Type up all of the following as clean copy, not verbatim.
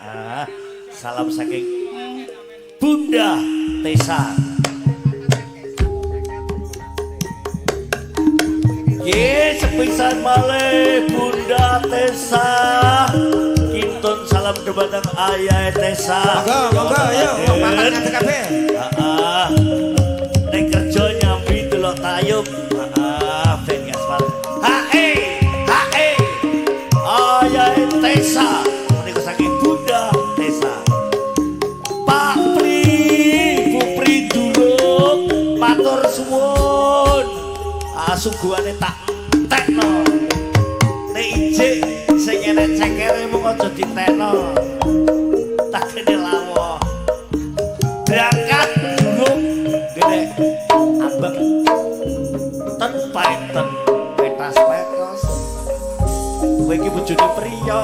Heeh. Salam saking Bunda Tesa. Ye sepisan malih Bunda Tesa. Kintun salam dumateng ayah Tesa. Monggo, monggo, ayo wong papat ngadeg kabeh. Heeh. Nek kerja nyambi delok tayub. Heeh, ben gaspal. Hae, hae. Ayah Tesa. Menika saking Bunda Tesa. Pak Pri, Bu Pri Duruk, matur suwun. Ah suguhane tak tekno. Nek ijik sing enek cekere mung aja ditekno. Tak kene lawa. Berangkat duruk gede ambek ten paiten petas-petos. Kowe iki bojone priya.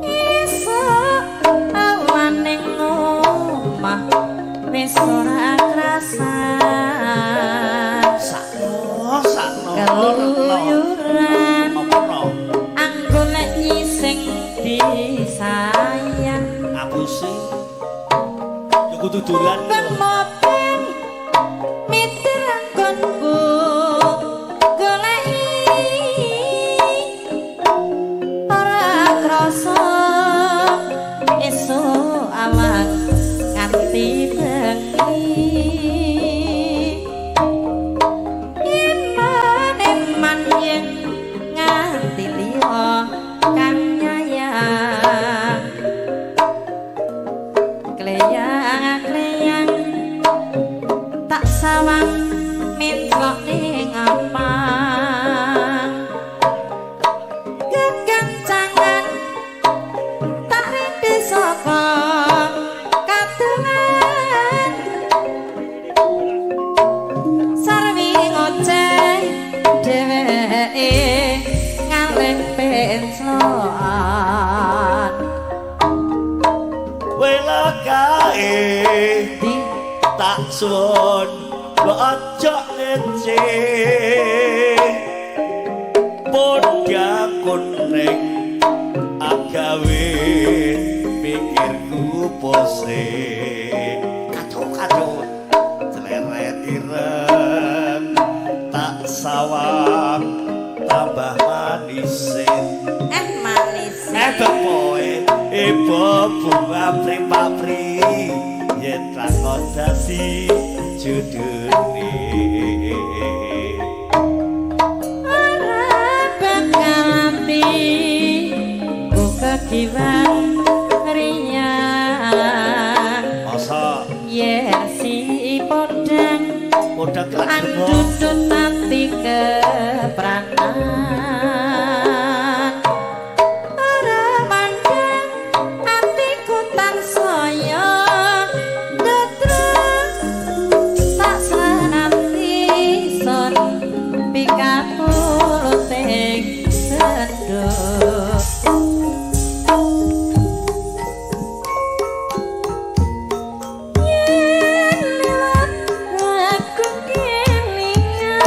Esuk awan ning omah wis ora krasan. Sakno, sakno. Keluyuran Apa no? anggolek nyising disayang. Ngapusi. Ya kudu dolan. Mopeng mitir anggonku goleki ora krasa esuk awan nganti bengi. Eman eman yen nganti liya kang nyayang. Kleyang kleyang tak sawang mintrok ning apang. Kekencangan tak rinde saka kademan. Sarwi ngoceh dheweke ngalih penclokan. Welakae Di tak suwun mbok aja ngece. Podha kuning agawe pikirku pusing. Kacau-kacau celeret ireng tak sawang tambah manise. Eh manis. Eh bapoe ibu bunga pri-papri yen takon dadi judune. Ora bakal ati ku kekiwan riang. Masa Yen si podang podang kelak gemo. Andutut ati kepranan. Ora mandang atiku tansaya ndadra. Tak senanti sun pikatuluting senduk. Yen liwat aku kelingan.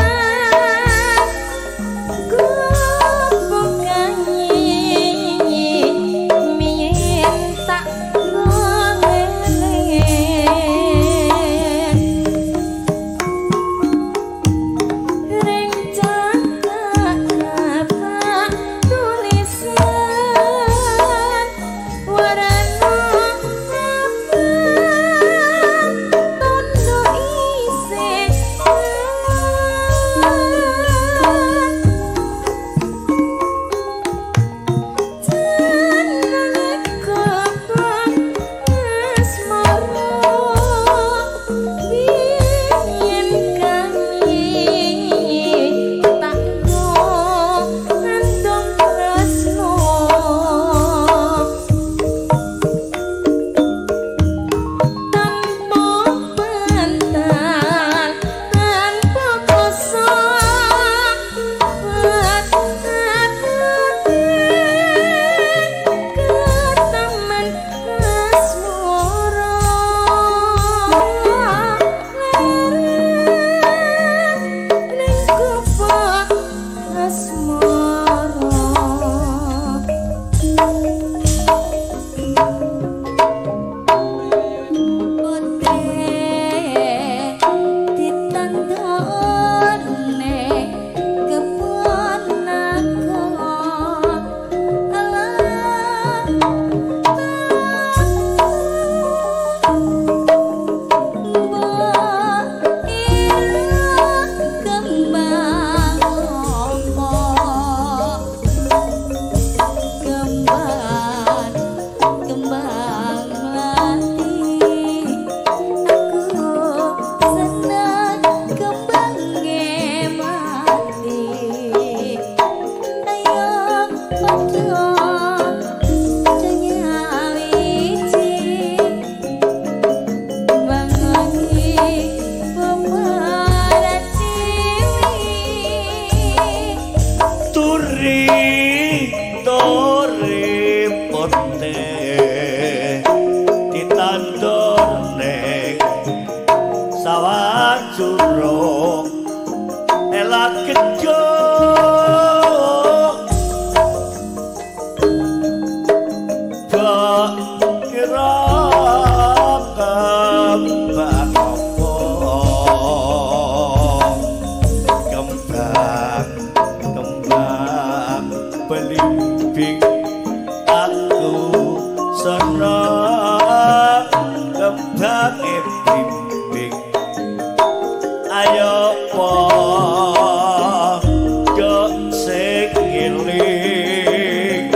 sawah juruk elak kejo bok kira kembang apa kembang kembang belimbing aku seneng kembange blimbing ayo padha sing eling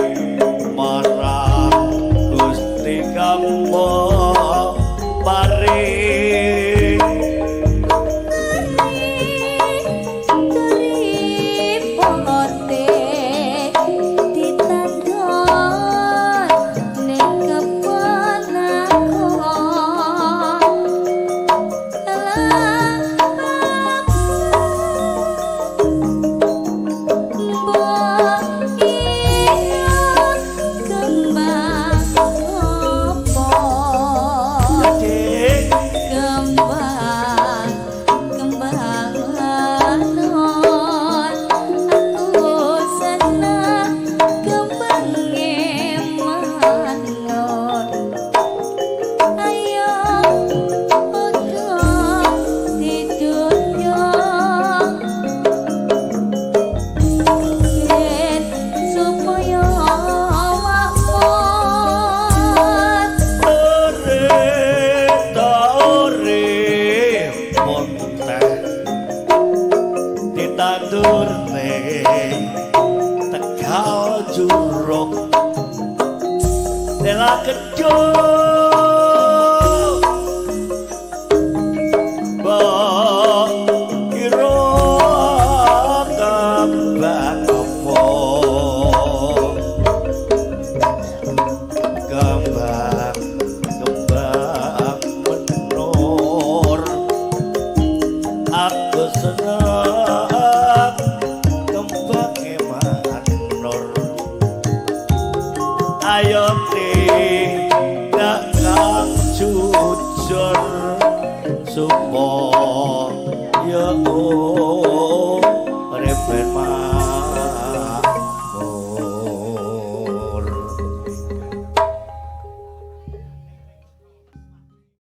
marang Gusti kampa paring. Tripote ditandur ning kebon aku. Mbok ira kembang opo? Dik. Kembang kembang manut aku seneng kembange manut ayo padha didunyo ben supaya makmur. Ore ta ore ponteh ditandur ning Tegal Juruk Tela kejo mbok kira kembang apa kembang kembang menur aku seneng kembange manur ayo tindak kang jujur supaya